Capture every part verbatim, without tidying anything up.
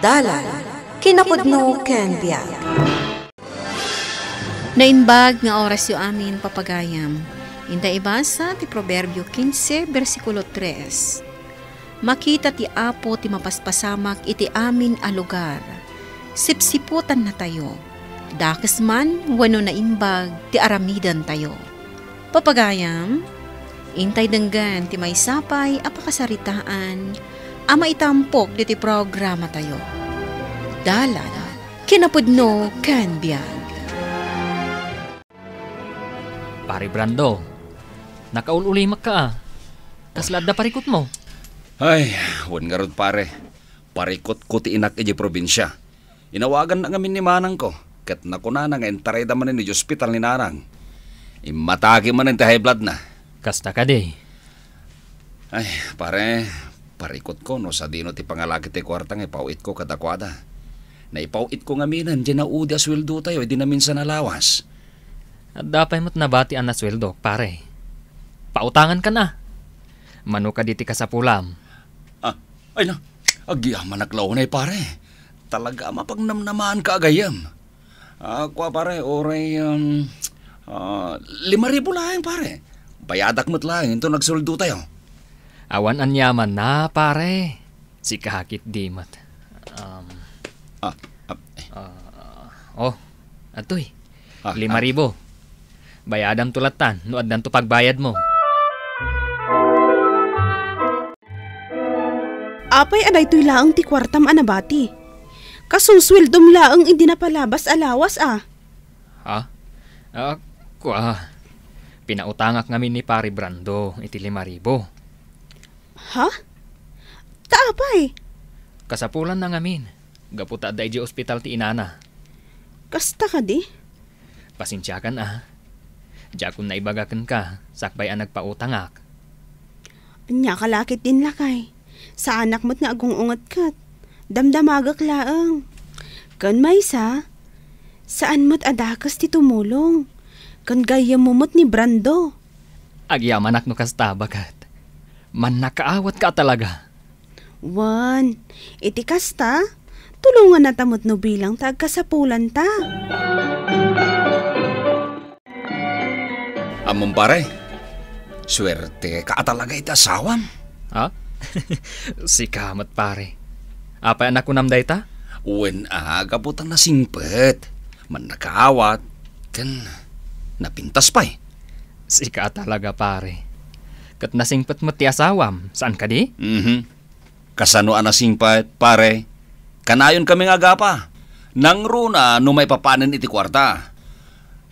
Dalan, kinapudno ken biag. Naimbag nga orasyo amin, papagayam. Inta ibasa ti Proverbio kinse, bersikulo tres. Makita ti Apo ti mapaspasamak iti amin a lugar. Sipsiputannatayo. Dakes man wenno naimbag ti aramidentayo. Papagayam, intay denggen ti maysa pay a pakasaritaan a maitampok ditoy programatayo. Dalan, kinapudno ken biag. Pare Brando, nakaul-ulimakka a. Kasla adda parikutmo? Ay, wen ngarud, pare. Parikutko ti inak idiay probinsia. Inawaganna ngamin ni manangko, ket nakunana nga intarayda manen idiay ospital ni nanang. Immatake manen ti high blood na. Kasta kadi? Ay, pare, parikutko no sadino ti pangalaki ti kuarta nga ipaw-itko kadakuada. Naipaw-itko ngaminen diay naudi a sueldotayo idi naminsan a lawas. Adda pay met nabati a nasueldok, pare. Pautangankan a. Mano kadi ti kasapulam? Ah, ay na, agyamanak la unay, pare. Talaga a mapangnamnamaanka a gayyem. Ah, kua, pare, uray, um, ah, lima ribu laeng, pare. Bayadak met laeng inton agsueldotayo. Awan aniamanna, pare. Sika ketdi met. Um, Ah, ah, eh. Ah, oh, adtoy. Ah, lima ribu. Bayadamto lattan no addanto pagbayadmo. Apay a daytoy laeng ti kuartam a nabati? Kasunsueldom laeng idi napalabas a lawas a. Ha? Ah, kua. Pinautangak ngamin ni Pare Brando iti lima ribu. Ha? Ta apay? Kasapulanna ngamin, gapu ta adda idiay ospital ti inana. Kasta kadi? Pasensiakan a. Diakon naibaga kenka sakbay a nagpautangak. Ania ka la ketdin, lakay? Saanak met nga agung-unget ket damdamagek laeng. Ken maysa, saan met a dakes ti tumulong. Ken gayyemmo met ni Brando. Agyamanak no kasta, baket. Mannakaawatka a talaga. Wen, iti kasta, tulongannata met no bilang ta agkasapulanta. Ammom, pare, suerteka a talaga iti asawam. Ha? Sika met, pare. Apay a nakunam dayta? Wen a, gapu ta nasingpet, mannakaawat, ken napintas pay. Sika a talaga, pare. Ket nasingpet met ti asawam, saan kadi? Mhm. Kasano a nasingpet, pare? Kanayonkami nga agapa. Nangruna no maipapanen iti kuarta.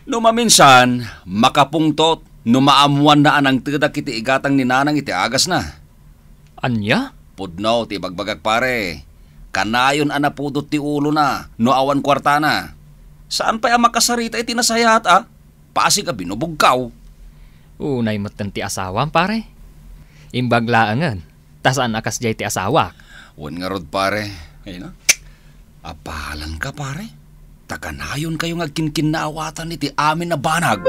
No maminsan, makapungtot no maammoanna a nangtedak iti igatang ni nanang iti agasna. Ania? Pudno ti ibagbagak, pare. Kanayon a napudot ti ulona no awan kuartana. Saan pay a makasarita iti nasayaat a pasig a binubugkaw. Unay metten ti asawam, pare. Imbag laengen, ta saan a kasdiay ti asawak. Wen ngarud, pare. Ay na. Apalanka, pare. Ta kanayonkayo nga agkinkinnaawatan iti amin a banag.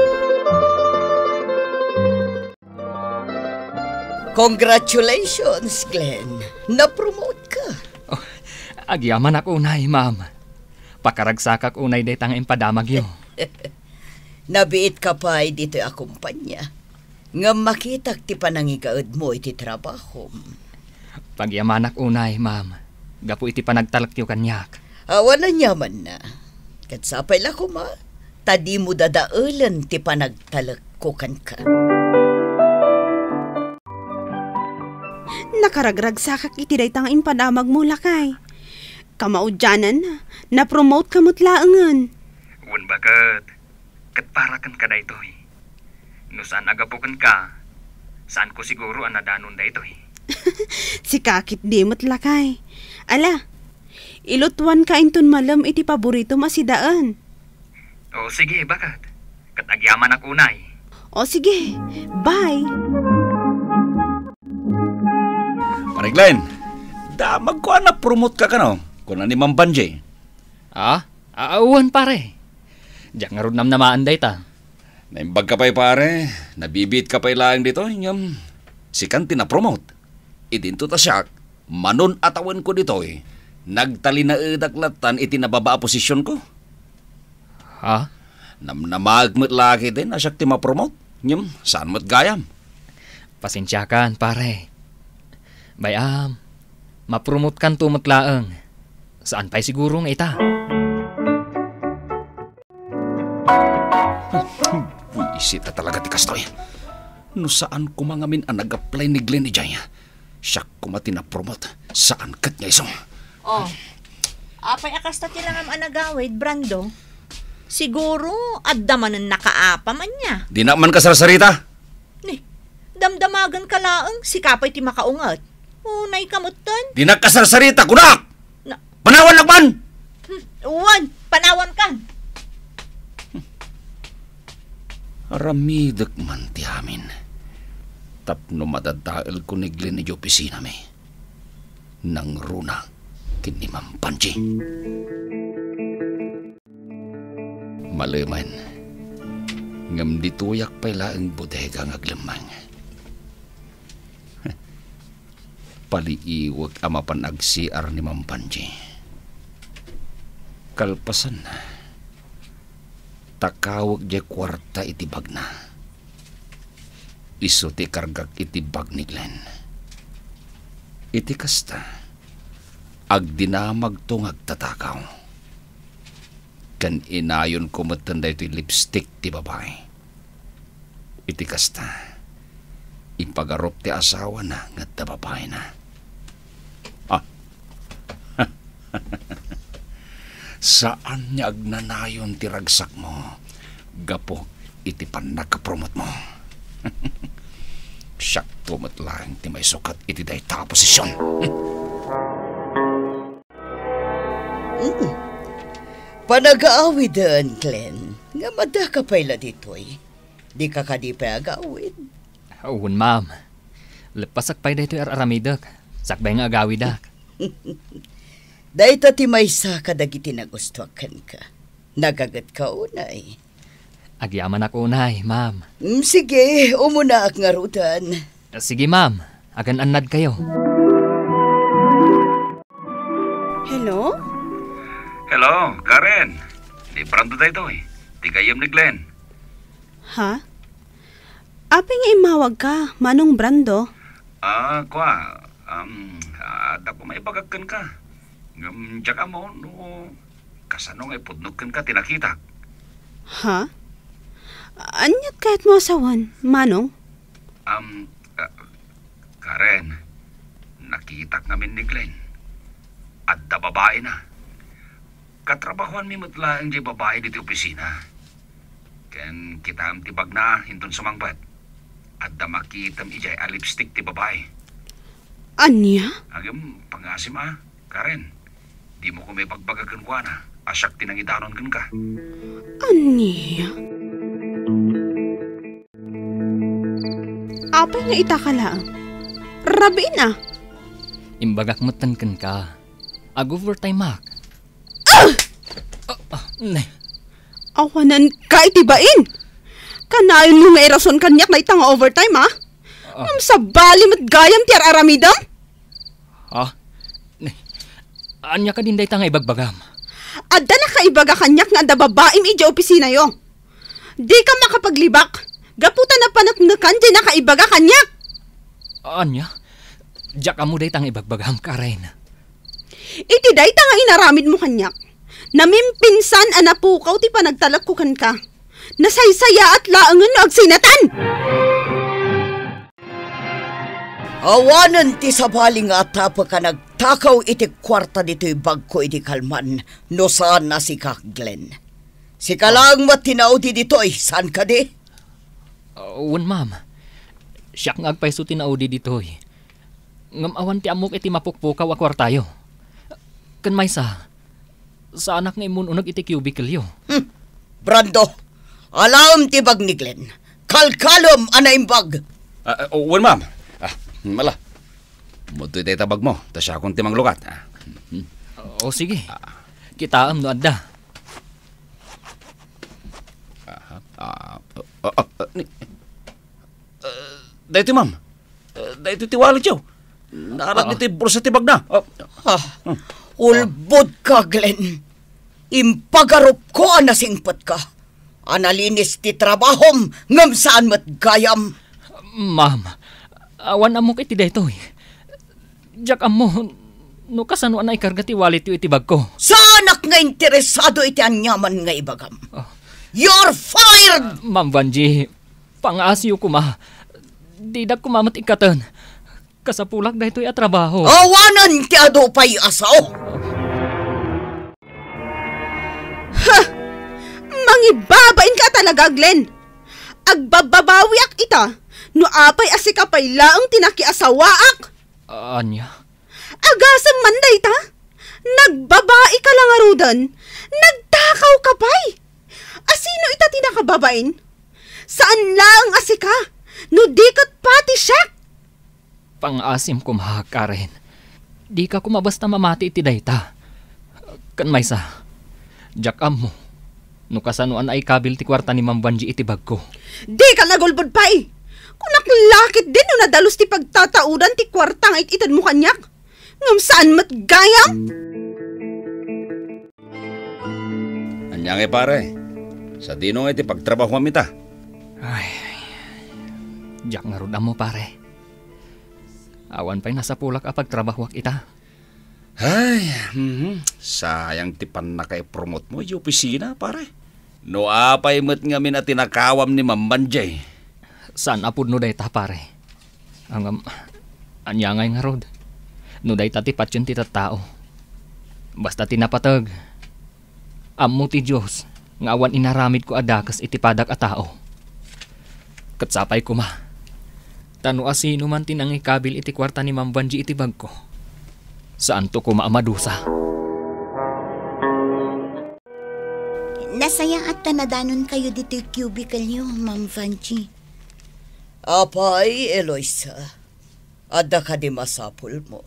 Congratulations, Glenn. Napromote ka. Oh, agyamanak unay, ma'am. Pakaragsakak unay dayta nga impadamagyo. Nabiit ka pay ditoy a kumpanya. Ngem makitak ti panangigaedmo iti trabahom. Pagyamanak unay, ma'am, gapu iti panagtalekyo kaniak. Awan aniamanna. Ket sapay la koma, ta dimo dadaelen ti panagtalekko kenka. Nakaragragsakak iti dayta nga impadamagmo, lakay. Kamaudiananna, napromote ka met laengen. Wen, baket. Ket para kenka daytoy. No saan a gapu kenka, saanko siguro a nadanon daytoy. Sika ketdi met, lakay. Ala, ilutuanka inton malem iti paboritom a sidaen. O, sige, baket. Ket agyamanak unay. O, sige. Bye. Pare Glenn, damagko a napromote ka kano, kuna ni Ma'am Banji. Ah? Aa, wen, pare. Diak ngarud namnamaen dayta. Naimbag ka pay, pare. Nabibiit ka pay laeng ditoy, ngem sikan ti napromote. Idinto ta siak, manon a tawenko ditoy, Nagtalinaedak lattan iti nababa a posisionko. Ha? Namnamaek met la ketdin a siak ti mapromote. Ngem, saan met gayam. Pasensiakan, pare. Bay-am, mapromotekanto met laeng. Saan pay siguro nga ita? Buisit a talaga ti kastoy. No saan koma ngamin a nag-apply ni Glenn idiay, siak koma ti napromote, saan ket nga isu. Oh, apay a kasta ti langam a nagawid, Brando? Siguro, adda manen nakaapam ania. Dinak man kasarsarita. Ni, damdamagenka laeng, sika pay ti makaunget. Unayka metten. Dinak kasarsarita, kunak! Na- Panawannak man! Hmm, wen, panawankan. Aramidek man ti amin. Tapno madadaelko ni Glenn idiay opisinami. Nangruna ken ni Ma'am Panji. Malemen, ngem ditoyak pay laeng bodega nga aglemmeng. Paliiwek a mapan agsiar ni Ma'am Panji. Kalpasanna, takawek diay kuarta iti bagna. Isu ti ikargak iti bag ni Glenn. Iti kasta, agdinamagto nga agtatakaw. Ken inayonko metten daytoy lipstick ti babai. Iti kasta, ipagarup ti asawana nga adda babaina. Ah. Saan nga agnanayon ti ragsakmo gapu iti pannakapromotmo. Siakto met laeng ti maisukat iti dayta a posision. Mm. Panagaawiden, Glenn. Ngem addaka pay la ditoy. Dika kadi pay agawid? Wen, ma'am. Leppasak pay daytoy ar-aramidek. Sakbay nga agawidak. Dayta ti maysa kadagiti nagustuak kenka. Nagagetka unay. Agyamanak unay, ma'am. Mm, sige, umunaak ngaruden. Sige, ma'am. Agan-annadkayo. Hello? Hello, Karen. Ni Brando daytoy. Ti gayyem ni Glenn. Ha? Apay nga immawagka, Manong Brando? Ah, kua, um, adda ko maibagak kenka. Ngem diak ammo no kasano nga ipudnok kenka ti nakitak. Ha? Aniat kayatmo a sawen, Manong? Um, ah, Karen, nakitak ngamin ni Glenn. Adda babaina. Katrabahuanmi met laeng diay babai ditoy opisina. Ken kitaem ti bagna inton sumangpet. Adda makitem idiay a lipstick ti babai. Ania? Ngem, pangasim a, Karen. Dimo koma ibagbaga kenkuana a siak ti nangidanon kenka. Ania? Apay nga itaka laeng? Rabiin a. Imbagak metten kenka. Ag-overtime-ak. Ah! Ah, ah, ne. Awanenka iti bain. Kanayonmo nga irason kaniak dayta nga overtime, a? Ah. Ngem sabali met gayam ti ar-aramidem? Ha? Ne. Ania kadin dayta nga ibagbagam? Adda nakaibaga kaniak nga adda babaim idiay opisinayo. Dika makapaglibak, gapu ta napaneknekan diay nakaibaga kaniak. Ania? Diak ammo dayta nga ibagbagam, Karen. Iti dayta nga inaramidmo kaniak, namimpinsan a napukaw ti panagtalekko kenka. Nasaysayaat laengen no agsinatan! Awanen ti sabali nga atapek a nagtakaw iti kuarta ditoy bagko idi kalman no saan a sika, Glenn. Sika laeng met ti naudi ditoy, saan kadi? Ah, wen, ma'am. Siak nga agpayso ti naudi ditoy. Ngem awan ti ammok iti mapukpukaw a kuartayo. Ken maysa, saanak nga immun-uneg iti cubicle-yo. Hmm. Brando, alaem ti bag ni Glenn. Kalkalem a naimbag. Ah, ah, wen, ma'am. Ah, mala. Umudtoy dayta bagmo, ta siakon ti manglukat. Ah. Hmm. O, sige. Ah. Kitaem no adda. Aha. Ah, ah, ah, ah, ni, ah, daytoy, ma'am. Ah, daytoy ti wallet-yo. Naarat Ah. ditoy bulsa ti bagna. Ah. Ah, Ulbodka, Glenn. Impagarupko a nasingpetka, a nalinis ti trabahom ngem saan met gayam. Ma'am, awan ammok iti daytoy. Diak ammo no kasano a naikarga ti walletyo iti bagko. Saanak nga interesado iti aniaman nga ibagam. Oh. You're fired! Ma'am Vangie, pangaasiyo koma. Didak koma met ikkaten. Kasapulak daytoy a trabaho. Awanen ti adu pay a sao. Ha! Mangibabainka talaga, Glenn. Agbabbabawiak ita no apay a sika pay laeng ti nakiasawaak. Ania? Agasem man dayta? Nagbabaika la ngaruden, nagtakawka pay. Asino ita ti nakababain? Saan laeng a sika, no di ket pati siak. Pangaasim koma, Karen. Dika koma basta mamati iti dayta. Ken maysa, diak ammo no kasano a naikabil ti kuarta ni Ma'am Vangie iti bagko. Dika nagulbod pay! Kunak la ketdi no nadalus ti pagtataodan ti kuarta nga it-itedmo kaniak. Ngem saan met gayam? Ania ngay, pare? Sadino ngay ti pagtrabahoam ita? Ay, diak ngarud ammo, pare. Awan pay nasapulak a pagtrabahoak ita. Ay, mhm. Sayang ti pannakaipromotmo iti opisina, pare. No apay met ngamin a tinakawam ni Ma'am Vangie? Saan a pudno dayta, pare. Ngem, ania ngay ngarud? No dayta ti patien ti tattao. Basta ti napateg, ammo ti Dios nga awan inaramidko a dakes iti padak a tao. Ket sapay koma, ta no asino man ti nangikabil iti kuarta ni Ma'am Vangie iti bagko, saanto koma a madusa. Nasayaat ta nadanonkayo ditoy cubicle-yo, Ma'am Vangie. Apay, Eloisa, adda kadi masapulmo?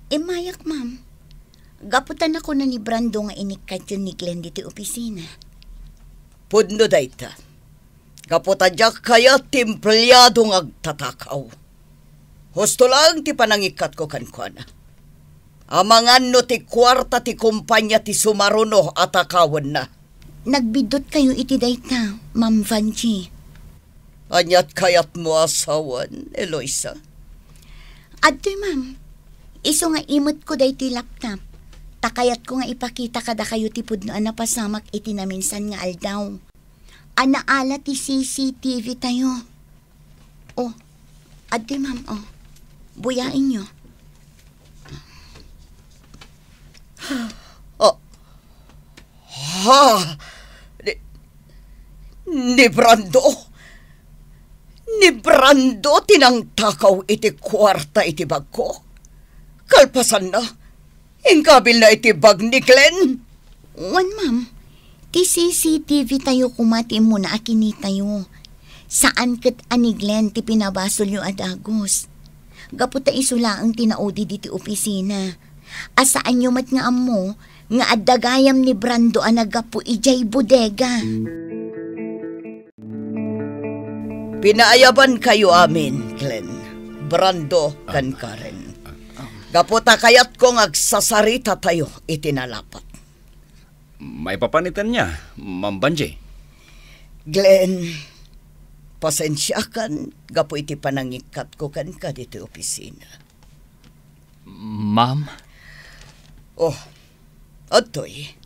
Immayak, ma'am. Gapu ta nakuna ni Brando nga inikkatyon ni Glenn ditoy opisina. Pudno dayta. Gapu ta diak kayat ti empleado nga agtatakaw. Husto laeng ti panangikkatko kenkuana. Amangan no ti kuarta ti kompania ti sumaruno a takawenna. Nagbiddutkayo iti dayta, Ma'am Vangie. Ania't kayatmo a sawen, Eloisa? Adtoy, ma'am. Isu nga imetko daytoy laptop. Ta kayatko nga ipakita kadakayo ti pudno a napasamak iti naminsan nga aldaw. A naala ti C C T V tayo. Oh, adtoy, ma'am, oh. Buyaenyo. Oh. Ha? Ni, ni Brando? Ni Brando ti nangtakaw iti kuarta iti bagko? Kalpasanna, inkabilna iti bag ni Glenn? Wen, ma'am. Ti C C T V tayo koma ti immuna a kinitayo. Saan ket a ni Glenn ti pinabasolyo a dagus. Gapu ta isu laeng ti naudi diti opisina. A saanyo met nga ammo nga adda gayam ni Brando a naggapu idiay bodega. Pinaayabankayo amin, Glenn, Brando, ken Karen. Gapu ta kayatko nga agsasarita tayo iti nalapat. Maipapan ita ania, Ma'am Vangie? Glenn, pasensiakan gapu iti panangikkatko kenka ditoy opisina. Ma'am? Oh, adtoy.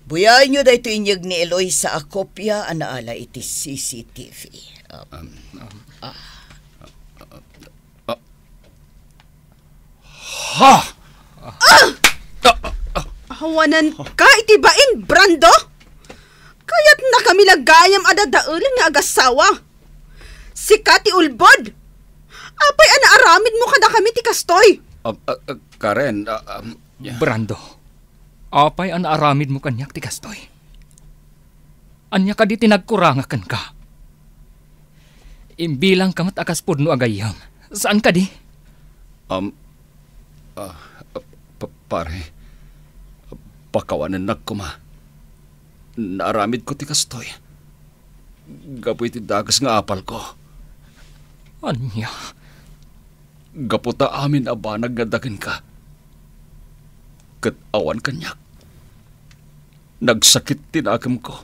Buyaenyo daytoy inyeg ni Eloisa a kopia a naala iti C C T V. Um, um, ah. Ha? Awananka iti bain, Brando? Kayatnakami la gayam a dadaelen nga agasawa. Sika ti ulbod. Apay a naaramidmo kadakami ti kastoy? Ah, ah, ah, Karen, ah, um, Brando, apay a naaramidmo kaniak ti kastoy? Ania kadi ti nagkuranga kenka? Imbilangka met a kas pudno a gayyem, saan kadi? Um, ah, pa-, pare, pakawanennak koma. Naaramidko ti kastoy gapu iti dakes nga apalko. Ania? Gapu ta amin a banag nga adda kenka, ket awan kaniak. Nagsakit ti nakemko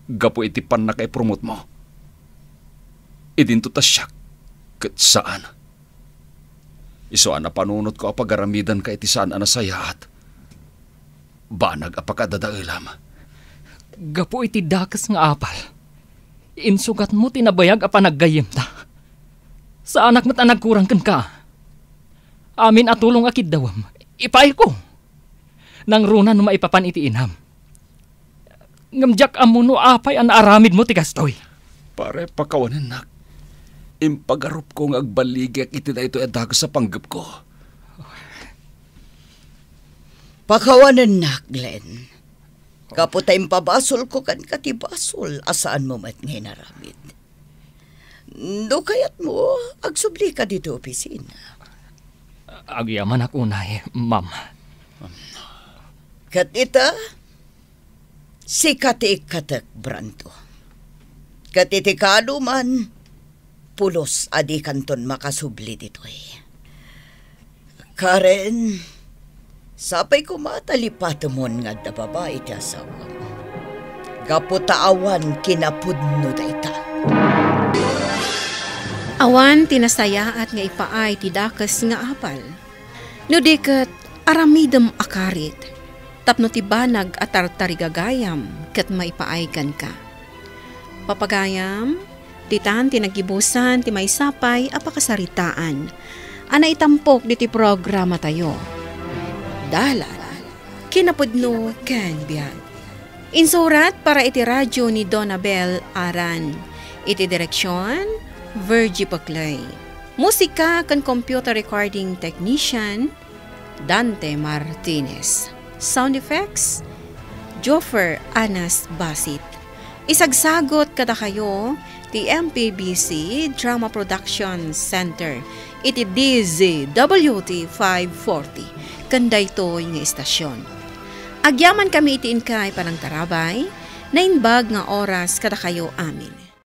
gapu iti pannakaiprumutmo. Idinto ta siak ket saan. Isu a napanunotko a pagaramidanka iti saan a nasayaat. Banag a pakadadaelam. Gapu iti dakes nga apal, insugatmo ti nabayag a panaggayyemta. Saanak met a nagkurang kenka. Amin a tulong a kiddawem, ipaayko. Nangruna no maipapan iti inam. Ngem diak ammo no apay a naaramidmo ti kastoy. Pare, pakawanennak. Impagarupko nga agballigek iti daytoy a dakes a panggepko. Pakawanennak, Glenn. Gapu ta impabasolko kenka ti basol a saanmo met nga inaramid. No kayatmo, agsublika ditoy opisina. Agyamanak unay, ma'am. Ket ita, sika ti ikkatek, Brando. Ket iti kaduman, pulos a dikanton makasubli ditoy. Karen, sapay koma ta lipatemon nga adda babai ti asawam. Gapu ta awan kinapudno dayta. Awan ti nasayaat nga ipaay ti dakes nga apal. No di ket, aramidem a karit, tapno ti banag a tartarigagayam ket maipaay kenka. Papagayam, ditan ti naggibusan ti maysa pay a pakasaritaan a naitampok diti programatayo. Dalan, kinapudno ken biag. Insurat para iti radio ni Donabel Aran. Iti direksyon, Virgie Paclay. Musika ken computer recording technician, Dante Martinez. Sound effects, Joffer Anas Basit. Isagsagot kadakayo ti M P B C Drama Production Center iti D Z W T five forty ken daytoy nga istasyon. Agyaman kami iti inkay panangtarabay, naimbag nga oras kadakayo amin.